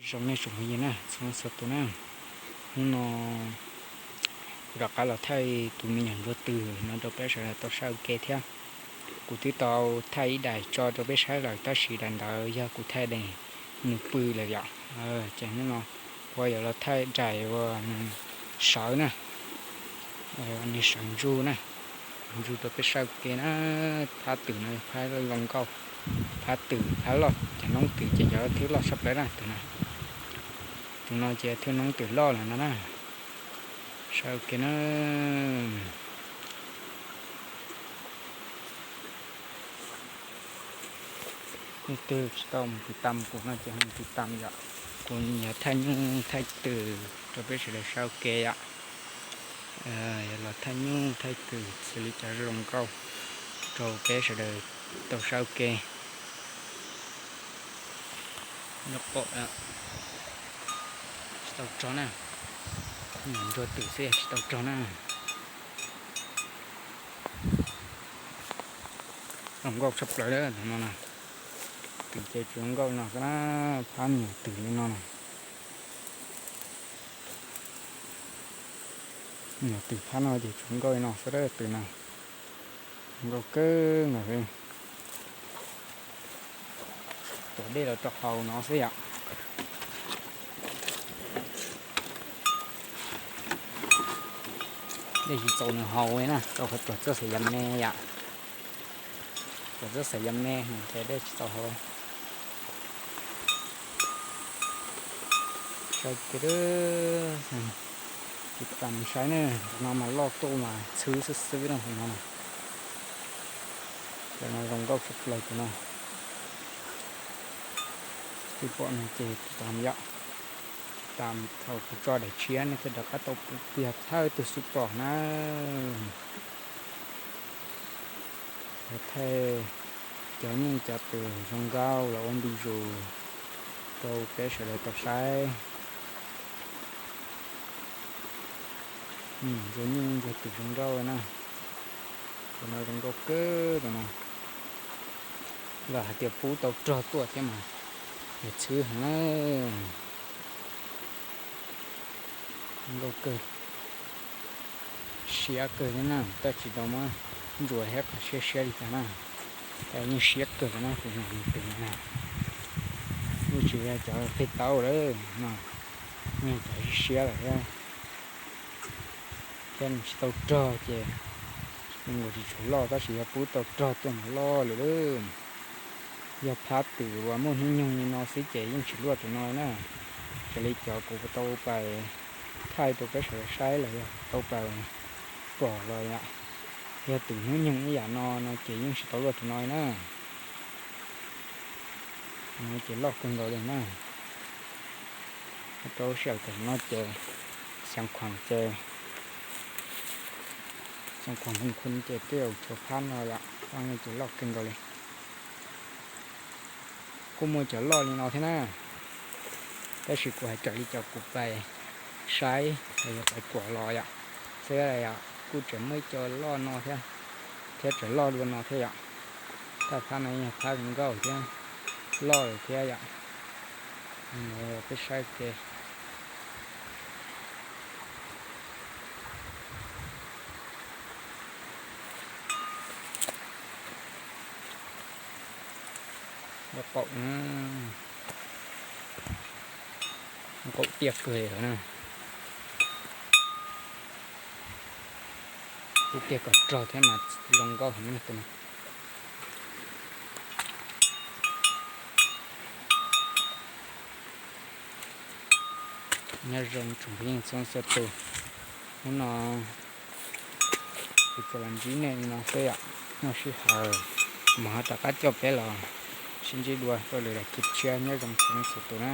Zoo nej tsoom phooj ywg na, txhua txhua tus na, hnub no kuv rov qab los thaij tus me nyuam ntsuag twm no rau peb sawv daws tau saib ua ke thiab. Kuv twb tau thaij ib daim tso rau peb saib lawm tab sis daim ntawd yog kuv thaij daim nws pw lawm yom. Ces hnub no kuv yuav los thaij daim uas nws sawv na, nws sawv ntsuj na, ntsuj rau peb saib ua ke na. Phab twm no phab zoo nkauj, phab twm phab loj, cov noob twm ces cov thwb loj tshaj plaws na tus no. Tus no ces thwb noob twm loj lawm no na. Saib ua ke na. Leej twg tsis tau mus tiv tam kuv no ces mus tiv tam yom. Kuv yuav thaij nyuj thaij twm rau peb sawv daws saib ua ke yom. Yuav los thaij nyuj thaij twm xws li cov zoo nkauj rau peb sawv daws tau saib ua ke. Nyob pom tsis tau rog na, ntsuag twm xwb tsis tau rog na. Zoo nkauj tshaj plaws tus no na. Twm ces tsuas zoo nkauj no xwb na, phab me nyuam twm li no na. Me nyuam twm phab no ces tsuas zoo nkauj li no xwb twm na. Zoo nkauj kawg nkaus li. Tuav dej los rau hauv no xwb yom. Dej tsis txaus nws haus li na, rau qhov tuam txoj xaim yav me yom. Tuam txoj xaim yav me ces dej tsis txaus haus. Saib kiag, tiv tam saib na, tus no mas loj tuaj mas txhwb xwb xwb na tus no. Cov no zoo nkauj tshaj plaws tus no. Twb pom no ces tam yom, tam thaum kuv tso daim tshiab nej thiaj rov qab tau pom tiag thawj tug xub pom na. Yuav thaij cov nyuj cov twm zoo nkauj los ua npis zus rau peb sawv daws tau saib. Ntsuag nyuj ntsuag twm zoo nkauj na. Tus no zoo nkauj kawg tus no. Los hais tias pub tau rog tuaj thiab mas yog txhwb heev na. Zoo nkauj kawg, siab kawg thiab na, tab tsis tau muab ntsuas thiab qhov siab siab li cas na. Yeej siab kawg na tus no, tus no na. Yeej tsis yog cov pheej taub lawm no, yeej cov siab lawm thiab. Thiab nws tsis tau rog ces nws tsis tshua loj, tab sis yog pub tau rog tuaj mas loj lawm lawm. Yog phab twm uas muaj hnub nyoog li no xwb ces yeej tsis luaj tus no na. Raws li cov kuv tau pais thaij rau peb sawv daws saib los yog tau pais pom los yom, yog twm hnub nyoog ib yam no no ces yeej tsis tau luaj tus no na. Tus no ces loj kawg nkaus li na. Rau sij hawm tam sim no ces Xeev Khuam ces, Xeev Khuam Hwm Khun ces twb yog tshuav phab no yom, phab no ces loj kawg nkaus li. Kuj muaj cov loj li no thiab na, tab sis kuv hais raws li cov kuv pais saib los yog pais pom los yom, xwb yom, kuj tseem muaj ib co loj no thiab, thiab tseem loj dua no thiab yom. Thaj phab no yog phab zoo nkauj thiab, loj lawm thiab yom. Peb saib ke. Qaum, qaum tiaj kawg li na. Ib tiag kom rog thiab mas zoo nkauj heev tus no. Nyob zoo tsoom phooj ywg txhua txhua tus, hnub no kuv tsuas los ntsib nej li no xwb yom, muaj sij hawm mas ho rov qab coj peb los sib ntsib dua rau lwm daim clip tshiab. Nyob zoo txhua txhua tus na.